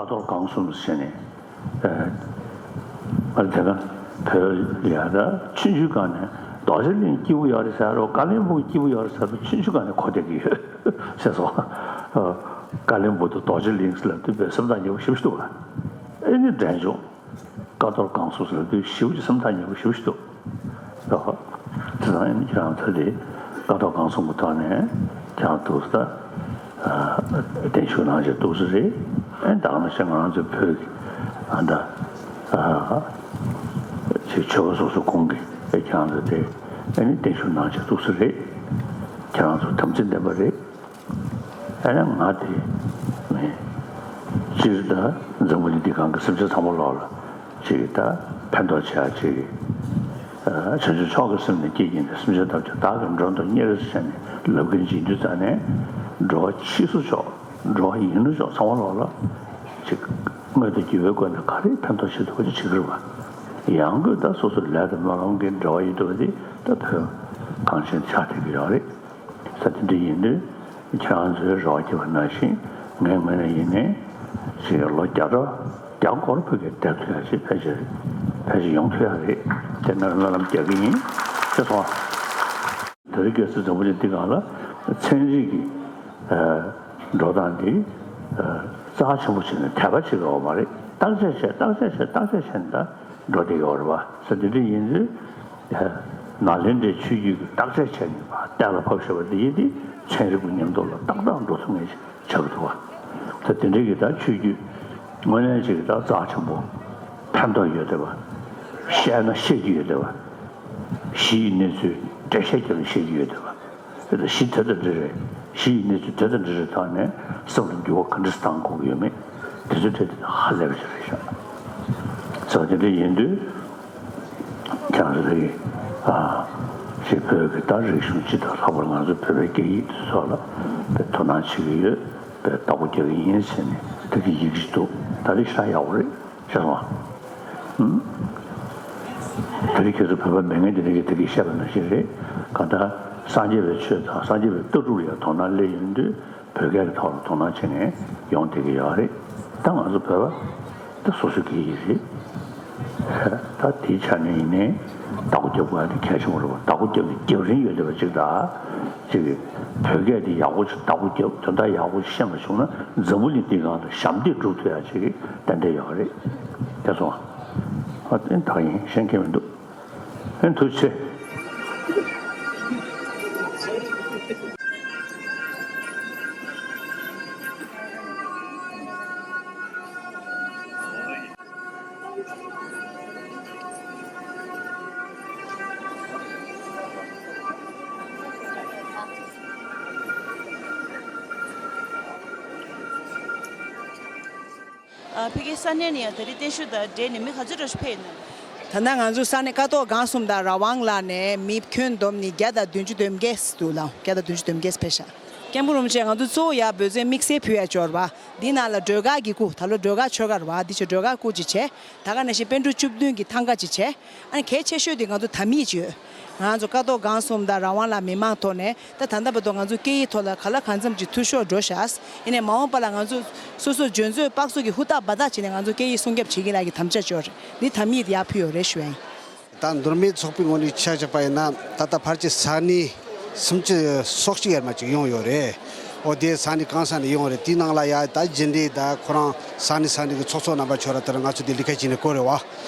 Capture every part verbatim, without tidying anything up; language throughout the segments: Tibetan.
ཐོག་སྒང་གསུམ་ཟེར་ནས། ཨ་དེ་ག་བོད་ལ་ཡ་ད་ཆུང་ཆུང་སྒང་ནས་རྡོ་རྗེ་གླིང་སྐྱིད་པོ་ཡོད་རེད་ཟེར་རོ། བཀའ་བློན་སྦུག་སྐྱིད་པོ་ཡོད་རེད་ཟེར་རོ། ཆུང་ཆུང་སྒང་ནས་གོ་བསྡད་ཀྱི་ཡོད་ཟེར་སོང་། བཀའ་བློན་སྦུག་དང་རྡོ་རྗེ་གླིང་ཟེར་ལབ་དུས་བོད་སེམས་ཐག་ཉེ་པོ་ཞེ་པོ་ཞིག་འདུག་བ། ཨེ་ནི་འགྲན་ཆུང་ཀ་ཐོག་སྒང་གསུམ་ཟེར་ལབ་དུས་ཞེ་པོ་ཅིག་སེམས་ཐག་ཉེ་པོ་ཞེ་པོ་ཞིག་འདུག་ཨོ། དེ་ཙང་ཡིན་ཁྱེད་རང་ཚོ་དེ་ཀ་ཐོག་སྒང་གསུམ་གྱི་ཐོག་ནས་ཁྱེད་རང་ཐུགས་ད་བརྟན་བཞུགས་གནང་བྱས་ཐུགས་སུ་རེད། ཨེ་ད་ག་ནང་བཞིན་ང་རང་ཚོའི་བོད་ཀྱི་ཨ་ད་ཅིག་ཆོལ་ཁ་སོ་སོ་ཁོངས་ཀྱི་ཨེ་ཁྱེད་རང་ཚོ་དེ་ཨེ་ནི་བརྟན་བཞུགས་གནང་བྱས་ཐུགས་སུ་རེད། ཁྱེད་རང་ཚོ་དམ་ཚིག་ལྡན་པ་རེད། ཨ་ནི་ང་དེ་མེད། སྤྱིར་ད་འཛམ་བུ་གླིང་འདི་སྒང་གི་སེམས་ཅན་ཚང་མ་ལོག་ལ་ཅིག་ད་ཕན་ཐོགས་བྱེད་ཡ་ཅིག་ཨ་བྱང་ཆུབ་མཆོག་གི་སེམས་ནི་སྐྱེས་ཀྱིན་ཏེ། སེམས་ཅན་ཐམས་ཅད་བདག་གིས་མགྲོན་དུ་གཉེར་ཟེར་ནས་ལབ་ཀྱིན་བྱེད་དུས་ཙང་ནས། འགྲོ་བ་ཕྱིས་སུ་ཕྱོགས་འགྲོ་བ་ཡིན་ནོ་ཕྱོགས་ཚང་མ་ལོག་ལ་ཅིག་དངོས་དང་བརྒྱུད་པའི་སྒོ་ནས་ག་རེ་ཕན་ཐོགས་བྱེད་ཐུབ་པ་ཅིག་བྱེད་ཀྱི་རེད་པ། ཡང་སྒོས་ད་སོ་སོ་ལས་དང་སྨོན་ལམ་གྱི་འབྲེལ་བ་ཡོད་འདུག་པ་དེ་ད་བོད་གངས་ཅན་ཆགས་བསྡད་ཀྱི་ཡོད་རེད། ས་དེ་འདྲ་ཡིན་དུས་ཁྱེད་རང་ཚོའི་རེ་བ་བརྒྱབ་པ་ནང་བཞིན་ངའི་ངོས་ནས་ཡིན་ནའི་ཅིག་ལོ་བརྒྱ་ཕྲག་བརྒྱ་སྐོར་བོད་སྐད་བསྡད་ཐུབ་ཡ་ཅིག་ཕལ་ཆེར་ཕལ་ཆེར་ཡོང་ཐུབ་ཡ་རེད། དེ་ནས་སྨོན་ལམ་རྒྱག་གི་ཡིན་ཟེར་སོང་། དེ་རིང་ཁ་སང་འཛམ་བུ་གླིང་འདི་སྒང་ལ་ཚན་རིག་གི་ཨ་འགྲོ་སྟངས་འདི་ཨ་རྩ་ཆེན་པོ་བྱས་ནས་དད་པ་བྱེད་དགོས་པ་མ་རེད། བརྟག་དཔྱད་བྱས་བརྟག་དཔྱད་བྱས་བརྟག་དཔྱད་བྱས་ནས་ད་འགྲོ་བསྡད་ཡོད་རེད་པ། ས་དེ་འདྲ་ཡིན་དུས། ནཱ་ལེནྡྲའི་ཆོས་བརྒྱུད་ཀྱི་བརྟག་དཔྱད་བྱས་ནས་ཕར་གཏན་ལ་ཕབ་བཞག་པ་འདི་ཡིན་ཏེ། ཚན་རིག་པ་མཉམ་དུ་ལ་ཏག་ཏག་འགྲོ་ཐུབ་ངེས་ཆགས་ཀྱི་འདུག་བ། ད་དེ་འདྲའི་གི་ད་ཆོས་བརྒྱུད་དངོས་གནས་ཅིག་གི་ད་རྩ་ཆེན་པོ་ཕན་ཐོགས་ཡོད་བསྡད་པ། བཤད་ན་བཤད་རྒྱུ་ཡོད་བསྡད་པ། གཞི་ཡི་གནས་ཚུལ་འགྲེལ་བཤད་རྒྱབ་ནས་བཤད་རྒྱུ་ཡོད་བསྡད་པ། དེ་ད་གཞི་དེ་ད་འདྲ་རེད། གཞི་ཡི་གནས་ཚུལ་དེ་ད་འདྲ་རེད། ཐོག་ནས་སེམས་ལ་འགྱུར་བ་ག་འདྲ་ཞིག་བཏང་དགོས་ཀྱི་ཡོད་མེད། དེ་ཚོའི་གྲས་དེ་ཧ་ལས་པ་ཞིག་རེད་ཤག་ཙང་དེ་འདྲ་ཡིན་དུས། ཁྱེད་རང་ཚོ་ཨ་ཅིག་བོད་ཀྱི་ད་རིག་གཞུང་སྤྱི་དང་ལྷག་པར་ང་ཚོ་བོད་པའི་སྐད་ཡིག་དེ་ཚོ་ལ་དཔེ་དོ་སྣང་བྱེད་ཀྱི་ཡོད། དཔེ་བདག་པོ་རྒྱག་གི་ཡིན་ཟེར་ནས་དེ་གི་ཡི་གེ་ཞིག་འདུག་ད་རེས་ཤ་ཡག་པོ་རེད་ཤག་སོང་། ཨུམ། དེ་རིང་ཁྱེད་ཚོ་བོད་པ་མེད་མཁན་དེ་རིང་གི་དེ་གི་བཤད་པ་ནང་བཞིན་རེད། གང་ལྟར་སངས་རྒྱས་པའི་ཆོས་དང་སངས་རྒྱས་པའི་ལྟ་གྲུབ་ལ་ཡང་དོ་སྣང་སླེབས་ཡོང་དུས། བོད་སྐད་ཀྱི་ཐོག་ལ་དོ་སྣང་བྱེད་མཁན་ཡོང་བསྡད་ཀྱི་ཡོད་རེད། ད་ང་ཚོ་བོད་པ་ད་སོ་སོའི་སྐད་ཡིག་རེད། ད་དེའི་ཆ་ནས་ཡིན་ནའི་བདག་པོ་རྒྱབ་དགོས་ཡ་དེ་གལ་ཆེན་པོ་རེད་པ། བདག་པོ་རྒྱབ་ནས་རྒྱབ་རིན་ཡོད་བསྡད་པ་ཅིག་དང་། ཅིག་བོད་སྐད་དེ་ཡག་པོ་ཅིག་བདག་པོ་རྒྱབ་དོན་དག་ཡག་པོ་ཅིག་ཤེས་པ་བྱུང་ན། འཛམ་བུ་གླིང་འདིའི་སྒང་ལ་ཞབས་འདེགས་སྒྲུབ་ཐུབ་ཡ་ཅིག་ཏན་ཏན་ཡོད་རེད། དེ་སོང་ཨ། དེ་ད་ཡིན་ཤེས་མཁན་མི་འདུག་ཨེ་ཐུགས་རྗེ་ཆེ། ཨ། ཕ་གིའི་ས་གནས་ནས་ཡང་ད་རེས་བརྟན་བཞུགས་དང་འབྲེལ་ནས་མི་ག་ཚོད་འདྲ་ཞིག་ཕེབས་ཡོད་ན། ད་ལྟ་ང་ཚོ་ས་གནས་ཀ་ཐོག་སྒང་གསུམ་དང་ར་ཝང་ལ་ནས་མི་ཁྱོན་བསྡོམས་ནས་བརྒྱ་དང་བདུན་ཅུ་དོན་བརྒྱད་འདུག་ལགས། བརྒྱ་དང་བདུན་ཅུ་དོན་བརྒྱད་ཕེབས་ཤག་སྐྱབས་མགོན་རིན་པོ་ཆེ། ང་ཚོ་གཙོ་བོ་ཡར་འབོད་ཚིག་དམིགས་བསལ་ཕུལ་ཡ་འབྱོར་བ་འདི་ནང་ལ་སྒྲོལ་དཀར་གྱི་སྐུ། ད་ལོ་སྒྲོལ་དཀར་ཆོ་ག་རེད་པ། འདི་ཆོ་སྒྲོལ་དཀར་སྐུ་ཅིག་བྱས། ད་ག་ནང་བཞིན་པཎ་གྲུབ་བཅུ་བདུན་གྱི་ཐང་ག་ཅིག་བྱས། ཨ་ནི་གལ་ཆེ་ཤོས་དེ་ང་ཚོ་དམ་ཡིག་ཅིག་ཡོད། ང་ཚོ་ཀ་ཐོག་སྒང་གསུམ་དང་ར་ཝང་ལ་མི་མང་ཐོག་ནས་ད་ད་ལྟ་བར་དུ་ང་ཚོ་སྐད་ཡིག་ཐོག་ལ་གང་ལ་གང་འཚམ་ཅིག་འཐུས་ཤོར་འགྲོ་ཤག་ཡིན་ནའི་མ་འོངས་པ་ལ་ང་ཚོ་སོ་སོ་འཇོན་ཚོད་དཔག་ཚོད་ཀྱིས་ཧུར་ཐག་འབད་ཐག་བྱས་ནས་ང་ཚོ་སྐད་ཡིག་སྲུང་སྐྱོབ་བྱེད་ཀྱི་ལབ་ཀྱི་དམ་བཅའ་འབྱོར་རེད། འདི་དམ་ཡིག་དེ་ཡར་ཕུལ་ཡོད་རེད་ཞུ་ཡ་ཡིན། ད་མདོ་སྨད་ཚོགས་པའི་ངོས་ནས་ཆ་བཞག་པ་ཡིན་ན། ད་ལྟ་ཕལ་ཆེར་ས་གནས་སུམ་ཅུ་སོ་གཅིག་ཡར་མར་ཅིག་ཡོང་ཡོད་རེད། འོ་དེ་ས་གནས་གང་ས་ནས་ཡོང་རེད། དེའི་ནང་ལ་ཡ་ད་རྒྱུན་ལས་ད་ཁོ་རང་ས་གནས་ས་གནས་ཀྱི་ཚོགས་གཙོ་རྣམ་པ་ཁྱོད་ར་དེར་ང་ཚོ་དེ་ལས་ཀ་བྱས་ནས་བསྐོ་རེད་བ།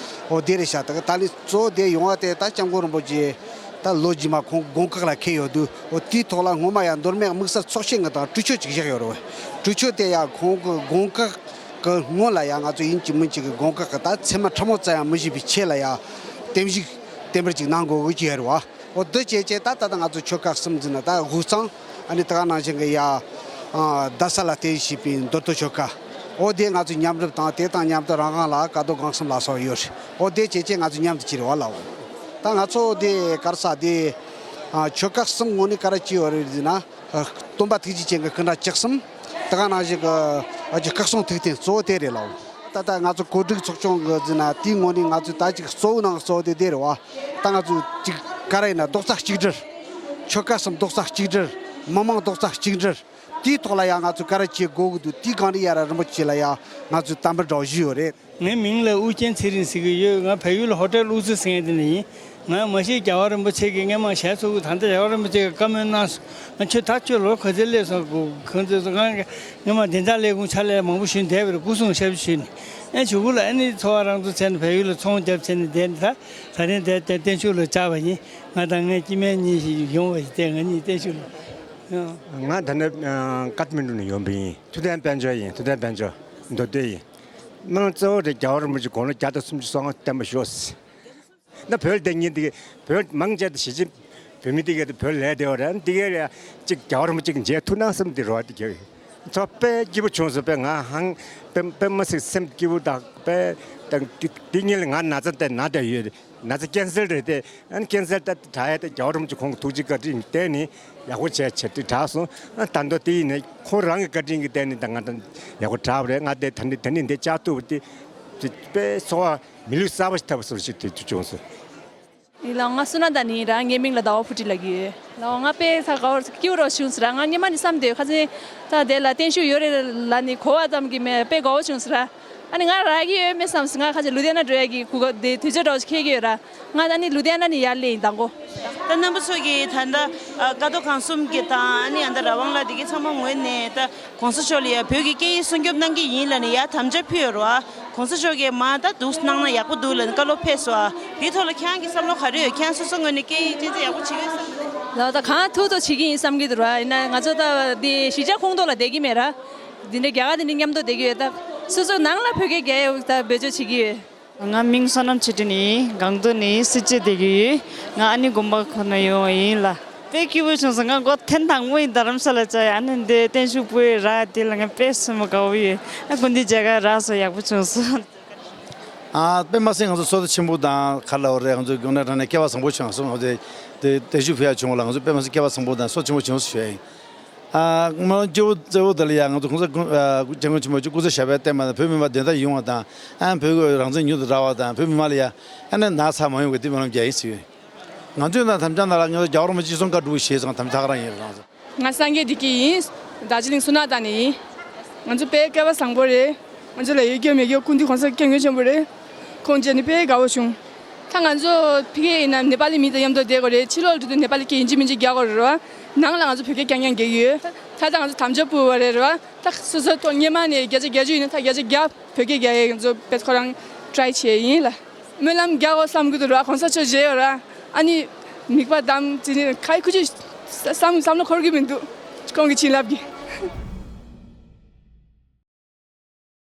འོ་དེ་རེད་ཤག་ད་ད་ལས་གཙོ་བོ་དེ་ཡོང་བ་དེ་ད་སྐྱབས་མགོན་རིན་པོ་ཆེ་ད་ལོ་རྗེས་མ་ཁོང་དགོངས་ཁག་ལ་འཁེལ་ཡོད་དུས། འོ་དེའི་ཐོག་ལ་སྔོན་མ་ཡ་མདོ་སྨད་དམིགས་བསལ་ཚོགས་ཆེན་གྱི་དང་གྲོས་ཆོད་ཅིག་བཞག་ཡོད་རེད་བ། གྲོས་ཆོད་དེ་ཡ་ཁོང་གི་དགོངས་ཁག་གི་སྔོན་ལ་ཡ་ང་ཚོ་ཡིན་གཅིག་མིན་གཅིག་གི་དགོངས་ཁག་གི་ད་མཚན་མ་ཕྲ་མོ་ཙམ་ཡང་མི་བཞེས་པའི་ཆེད་ལ་ཡ་བརྟན་བཞུགས་བརྟན་པོ་ཅིག་གནང་དགོས་ཀྱི་ཡོད་རེད་བ། འོ་དེ་བྱས་བྱས་ད་ད་ལྟ་ང་ཚོ་ཆོལ་ཁ་གསུམ་འཛིན་ན་ད་དབུས་གཙང་ཨ་ནི་ད་ག་ནང་བཞིན་གི་ཡ་རྡ་ས་ལ་རྟེན་གཞི་བྱས་པའི་མདོ་སྟོད་ཆོལ་ཁ། འོ་དེ་ང་ཚོ་མཉམ་རུབ་དང་། དེ་དང་མཉམ་དུ་རང་དབང་ལ་ཀ་རྡོར་སྒང་གསུམ་ལ་སོགས་ཡོད་རེད། འོ་དེ་བྱས་བྱས་ང་ཚོ་མཉམ་དུ་ཅིག་རེད་བ་ལགས། ད་ང་ཚོ་དེ་ག་རེ་ཟ་དེ་ཆོལ་ཁ་གསུམ་ངོས་ནས་ག་རེ་བྱས་ཡོད་རེད་ཟེར་ན། སྟོན་པ་ཐུགས་རྗེ་ཅན་གྱི་སྐུ་འདྲ་བཅུ་གསུམ། དེ་ག་ནང་བཞིན་གྱི་ཨ་ཅིག་སྐུ་གསུང་ཐུགས་རྟེན་གཙོ་བོ་དེ་རེད་ལགས། ད་ལྟ་ང་ཚོ་གོ་སྒྲིག་ཚོགས་ཆུང་གི་ཟེར་ན་དེའི་ངོས་ནས་ང་ཚོས་ད་ཅིག་གཙོ་བོ་ནང་གཙོ་བོ་དེ་དེ་རེད་བ། ད་ང་ཚོས་ཅིག་ག་རེ་ཡིན་ན་རྡོག་རྩ་གཅིག་སྒྲིལ། ཆོལ་ཁ་གསུམ་རྡོག་རྩ་གཅིག་སྒྲིལ། མི་མང་རྡོག་རྩ་གཅིག་སྒྲིལ། དེའི་ཐོག་ལ་ཡང་ང་ཚོ་བཀའ་ར་བྱེད་དགོས་ཀྱི་འདུག་དེའི་སྒང་ལ་ཡ་ར་རིན་པོ་ཆེ་ལ་ཡང་ང་ཚོས་བསྟན་པ་སྒྲོག་བཞིན་ཡོད་རེད། ངའི་མིང་ལ་ཨུ་རྒྱན་ཚེ་རིང་ཟེར་གྱི་ཡོད། ང་བལ་ཡུལ་ལ་ཧོ་ཊེལ་ཨུ་ཚུ་ཟེར་མཁན་དེ་ནས་ཡིན། ང་མ་གཞི་རྒྱལ་བ་རིན་པོ་ཆེ་གིས་སྔས་མ་ཞལ་འཚོ་གི། ད་ལྟ་རྒྱལ་བ་རིན་པོ་ཆེ་གིས་བཀའ་མོལ་གནང་སོང་། ང་ཁྱོད་ད་ཁྱོད་ལོ་ག་ཚོད་སླེབས་སོང་གོ་གང་ཚོད་སོང་། ང་སྔས་མ་བདེ་འཇགས་ལས་ཁུངས་ཕྱག་ལས་མང་པོ་ཞུས་བསྡད་པ་རེད། སྐུ་སྲུང་ཞབས་ཞུ་ཞུས་ནས། ཨེ་གཞུག་གུ་ལ་ཨ་ནི་འཚོ་བ་རང་ཚོ་བྱས་ནས་བལ་ཡུལ་ལ་ཚོང་རྒྱབ་བྱས་ནས་བསྡད་ནས། ད་ད་རིང་དེ་དེ་བརྟན་བཞུགས་ལ་བཅར་བ་ཡིན། ང་དང་ངའི་སྐྱེ་དམན་གཉིས་ཤིག་ཡོང་བ་ཡིན། དེ་ང་གཉིས་བརྟན་བཞུགས་ལ། ང་ད་ནི་ཀ་ཐ་མན་ཌུ་ནས་ཡོང་པ་ཡིན། ཐུབ་བསྟན་དཔལ་འབྱོར་ཡིན། ཐུབ་བསྟན་དཔལ་འབྱོར་མདོ་སྟོད་ཡིན། སྨོན་ལམ་གཙོ་བོ་དེ་རྒྱལ་བ་རིན་པོ་ཆེ་དགུང་ལོ་བརྒྱ་དང་སུམ་ཅུ་སོ་ལྔ་བརྟན་པར་ཤོག་ཟེར། ན་བོད་ལ་བསྡད་མཁན་དེ་བོད་མང་ཆེ་དེ་གཞིས་བྱེས་བོད་མི་དེ་གས་དེ་བོད་ལ་བསྡད་ཡོད་རེད། དེ་གས་ལ་གཅིག་རྒྱལ་བ་རིན་པོ་ཆེ་གི་མཇལ་ཐུབ་ན་བསམ་དེ་རེ་བ་དེ་རྒྱག་གི་ཡོད། ཚོར་བ་དཔེ་སྐྱིད་པོ་བྱུང་སོང་། དཔེ་ང་ཧང་དཔེ་དཔེ་མི་སྲིད་སེམས་སྐྱིད་པོ་དང་། དཔེ་དང་དེ་དེ་ཉིན་ལ་ང་ན་ཚ་དེ་ན་བསྡད་ཡོད། ན་ཚ་ཀན་སར་རེད་དེ། ཨ་ནི་ཀན་སར་ད་དྲག་ཡ་དེ་རྒྱལ་བ་རིན་པོ་ཆེ་ཁོང་གི་ཐུགས་རྗེ་བཀའ་དྲིན་བརྟེན་ནས་ཡག་པོ་བྱས་བྱས་དེ་དྲག་སོང་། ཨ་ད་མདོ་དེ་ཡིན་ནས་ཁོང་རང་གི་བཀའ་དྲིན་གྱི་བརྟེན་ནས་ད་ང་ད་ཡག་པོ་དྲག་པ་རེད། ང་དེ་ད་ནི་དེ་ནི་འདི་བཅར་ཐུབ་པ་དེ་དེ་དཔེ་ཚོར་བ་མི་ལུས་གསར་པ་ཞིག་ཐོབ་པ་སོགས་ཞིག་དེ་བྱུང་སོང་། ཡིན་ལ། ང་བསོད་ནམས་ཟླ་ནས་ཡིན་ར། ངའི་མིང་ལ་ཟླ་བ་ཕུར་སྒྲིག་ལབ་ཀྱི་ཡོད་ལ། ང་དཔེ་ཚ་དགའ་བོ་སྐྱིད་པོ་རོ་བྱུང་ཟེར་ར། ང་སྔོན་མ་ནས་བསམ་བསྡད་ཡོད། ཁ་སང་ད་དེ་ལ་བརྟན་བཞུགས་ཡོད་རེད་ལབ་ནས་གོ་བ་ཙམ་གྱིས་མེད། དཔེ་དགའ་བོ་བྱུང་ཟེར་ར། ཨ་ནི་ང་རག་གི་ཡོད་མེད་བསམ་སོང་། ང་ཁ་ཅིག་ལུ་དྷི་ཡ་ན་འགྲོ་ཡ་གི་གུ་ག་དེ་དུས་ཚོད་འདྲ་བོ་ཞིག་འཁེལ་གྱི་ཡོད་ར། ང་ད་ནི་ལུ་དྷི་ཡ་ན་ནས་ཡར་སླེབས་ཡིན། མདང་དགོང་། ད་རྣམ་པ་ཚོ་གིས་ད་ལྟ་ཀ་ཏོ་ཁང་གསུམ་གྱི་དང་། ཨ་ནི་ཨ་ད་ར་ཝང་ལ་དེ་གའི་ཚང་མ་ངོས་ནས་ད་གོང་ས་མཆོག་ལ་ཡ་བོད་ཀྱི་སྐད་ཡིག་སྲུང་སྐྱོབ་གནང་གི་ཡིན་ལབ་ནས་ཡར་དམ་བཅའ་ཕུལ་ཡོད་རེད་བ། གོང་ས་མཆོག་གིས་མར་ད་འདུག་གནང་ན་ཡག་པོ་འདུག་ལབ་ནས་བཀའ་སློབ་ཕེབས་སོང་། དེའི་ཐོག་ལ་ཁྱེད་རང་གི་བསམ་བློ་ག་རེ་ཡོད། ཁྱེད་རང་སོ་སོ་ངོས་ནས་སྐད་ཡིག་གཅེས་འཛིན་ཡག་པོ་བྱེད་ཀྱི་ཡོད་བསམ་གི་འདུག་ལགས། ད་གང་ཐུབ་ཐུབ་བྱེད་ཀྱི་ཡིན་བསམ་གྱི་འདུག་ར། ཡིན་ན་ང་ཚོ་ད་འདི་གཞིས་ཆགས་ཁོངས་གཏོགས་ལ་བསྡད་ཀྱི་མེད་ར། འདི་འདྲའི་རྒྱ་གར་དེ་འདྲའི་མཉམ་དུ་བསྡད་ཀྱི་ཡོད། ད་སོ་སོ་ནང་ལ་བོད་སྐད་རྒྱག་ཡ་ད་བེད་སྤྱོད་བྱེད་ཀྱི་ཡོད། ང་མིང་བསོད་ནམས་ཆོས་སྒྲོན་ཡིན། སྒང་ཏོག་ནས་སེར་བྱེས་བསྡད་ཀྱི་ཡོད། ང་ཨ་ནི་དགོན་པ་ཁོ་ན་ཡོང་བ་ཡིན་ལ། དཔེ་སྐྱིད་པོ་བྱུང་སོང་། ང་མགོ་ཐེངས་དང་པོ་ཡིན་རྡ་རམ་ས་ལ་བཅར་ཡ། ཨ་ནི་འདི་བརྟན་བཞུགས་སྤོ་ཡི་རག་དེ་ལ་ང་དཔེ་སེམས་པ་དགའ་བོ་ཡོད། ཨ་སྐུ་མདུན་མཇལ་ཁ་རག་སོང་། ཡག་པོ་བྱུང་སོང་། ཨ་དཔེ་མ་སྲིད་ང་ཚོ་བསོད་བདེ་ཆེན་པོ་དང་ག་ལབ་དགོས་རེད། ང་ཚོ་རྒྱུགས་ནས་དྲང་ནས་སྐལ་བ་བཟང་པོ་བྱུང་སོང་། ང་ཚོ་དེ་བརྟན་བཞུགས་ཕུལ་ཡ་བྱུང་བ་ལ་ང་ཚོ་དཔེ་མ་སྲིད་སྐལ་བ་བཟང་པོ་དང་བསོད་ཆེན་པོ་བྱུང་སོང་ཞུ་ཡ་ཡིན། ཨ་སྔོན་སྐྱེ་བོ་གཙོ་བོ་དེ་ལ་ཡང་ང་ཚོ་གོང་ས་སྐུ་ཨ་སྐུ་སྐྱབས་མགོན་ཆེན་པོ་མཆོག་སྐུ་ཚེ་ཞབས་པད་བརྟན་པ་དང་། བོད་མི་མང་བདེན་མཐའ་ཡོང་བ་དང་། ཨ་བོད་ཀྱི་རང་བཙན་མྱུར་དུ་རག་པ་དང་། བོད་མི་མང་ལ་ཡང་ཨ་ནི་ན་ཚ་མ་ཡོང་བའི་དེ་སྨོན་ལམ་རྒྱག་ཡིན་ཟེར། ང་ཚོས་ན་དམ་བཅའ་ནང་ལ་ང་ཚོ་རྒྱལ་བ་རིན་པོ་ཆེ་གསུང་བཀའ་སྒྲུབ་ཞེས་སོང་། དམ་བཅའ་ཁ་རང་ཡིན་རང་ཚོ། ང་སངས་རྒྱས་བདེ་སྐྱིད་ཡིན། རྡོ་རྗེ་གླིང་བསོད་ནམས་གླིང་ནས་ཡིན། ང་ཚོ་དཔེ་སྐལ་བ་བཟང་པོ་རེད། ང་ཚོ་ལ་ཡོད་རྒྱུ་མེད་རྒྱུ་སྐུ་མདུན་གོང་ས་སྐྱབས་མགོན་ཆེན་པོ་རེད། ཁོང་མཇལ་ནས་དཔེ་དགའ་བོ་བྱུང་། ད་ང་ཚོ་ཕ་གི་ཡིན་ན་ནེ་པ་ལི་མི་དང་མཉམ་དུ་བསྡད་དགོས་རེད། ཕྱི་ལོགས་ལ་འགྲོ་དུས་ནེ་པ་ལི་སྐད་ཡིན་གཅིག་མིན་གཅིག་རྒྱག་དགོས་རེད་ར། ནང་ལ་ང་ཚོ་བོད་སྐད་རྐྱང་རྐྱང་རྒྱག་གི་ཡོད། ད་ད་ང་ཚོ་དམ་བཅའ་ཕུལ་བ་རེད་ར། ད་སོ་སོའི་ཐོག་སྔོན་མ་ནས་བརྒྱ་ཆ་བརྒྱད་ཅུ་ཡིན་ན་ད་བརྒྱ་ཆ་བརྒྱ་བོད་སྐད་རྒྱག་ཡས་ང་ཚོ་དཔེ་ཁོ་རང་ཊ་རའི་བྱས་ཡིན་ལ། སྨོན་ལམ་རྒྱག་དགོས་བསམ་གི་འདུག་ར། གོང་ས་མཆོག་མཇལ་ཡོད་ར། ཨ་ནི་མིག་པ་བསྡམས་ཙི་ནི་ཁ་ཡི་ཁུ་ཅི་བསམ་བསམ་བློ་འཁོར་གི་མི་འདུག་ཁོང་གི་བྱིན་རླབས་ཀྱིས།